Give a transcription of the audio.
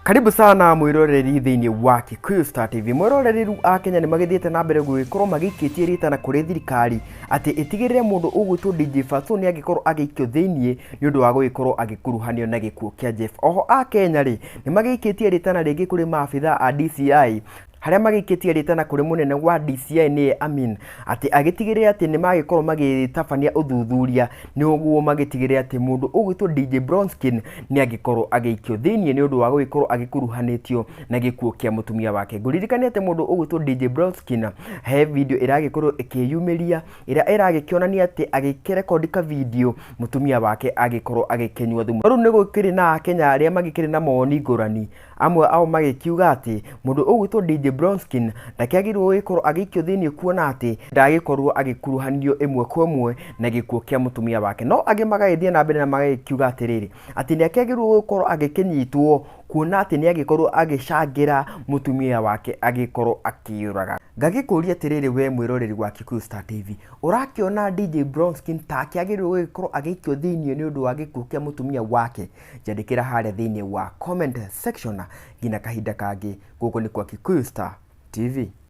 Karibu sana mwiroreri thĩinĩ wa Kikuyu Star TV. Mwiroreri rĩu a Kenya nĩ magĩthiĩte na mbere gũgĩkorwo magĩikĩtie rĩtana kũrĩ thirikari atĩ ĩtigĩrĩre mũndũ ũgwĩtwo DJ Fatxo nĩ angĩkorwo agĩikio thĩinĩ nĩ ũndũ wa gũgĩkorwo agĩkuruhanio na gĩkuũ kĩa Jeff. Oho a Kenya rĩ nĩ magĩikĩtie rĩtana rĩngĩ kũrĩ maabitha a DCI harĩa magĩikĩtie rĩtana kũrĩ mũnene wa DCI nĩye Amin atĩ agĩtigĩrĩre atĩ nĩ magĩkorwo magĩtabania ũthuthuria nĩguo magĩtigĩrĩre atĩ mũndũ ũgwĩtwo DJ Bronskin nĩ angĩkorwo agĩikio thĩinĩ nĩ ũndũ wa gũgĩkorwo agĩkuruhanĩtio na gĩkuũ kĩa mũtumia wake. Ngũririkania atĩ mũndũ ũgwĩtwo DJ Bronskin he video ĩragĩkorwo ĩkĩyumĩria ĩrĩa ĩragĩkĩonania atĩ agĩkĩrekondi ka video mũtumia wake agĩkorwo agĩkĩnyua thumu. Rĩu nĩ gũkĩrĩ na akenya arĩa magĩkĩrĩ na mawoni ngũrani, amwe ao magĩkiuga atĩ mũndũ ũgwĩtwo DJ Bronskin ndakĩagĩrĩirwo gũgĩkorwo agĩikio thĩinĩ kuona atĩ ndagĩkorwo agĩkuruhanio ĩmwe kwa ĩmwe na gĩkuũ kĩa mũtumia wake. No angĩ magagĩthiĩ na mbere na magagĩkiuga atĩrĩrĩ, atĩ nĩ akĩagĩrĩirwo gũkorwo agĩkĩnyitwo kuona atĩ nĩ agĩkorwo agĩcangĩra mũtumia wake agĩkorwo akĩũraga. Ngagĩkũria atĩrĩrĩ we mwĩroreri wa Kikuyu Star TV, ũrakĩona DJ Bronskin ta akĩagĩrĩirwo gũgĩkorwo agĩikio thĩinĩ nĩ ũndũ wa gĩkuũ kĩa mũtumia wake? Njandĩkĩra harĩa thĩinĩ wa comment section. Nginya kahinda kangĩ, gũkũ nĩ kwa Kikuyu Star TV.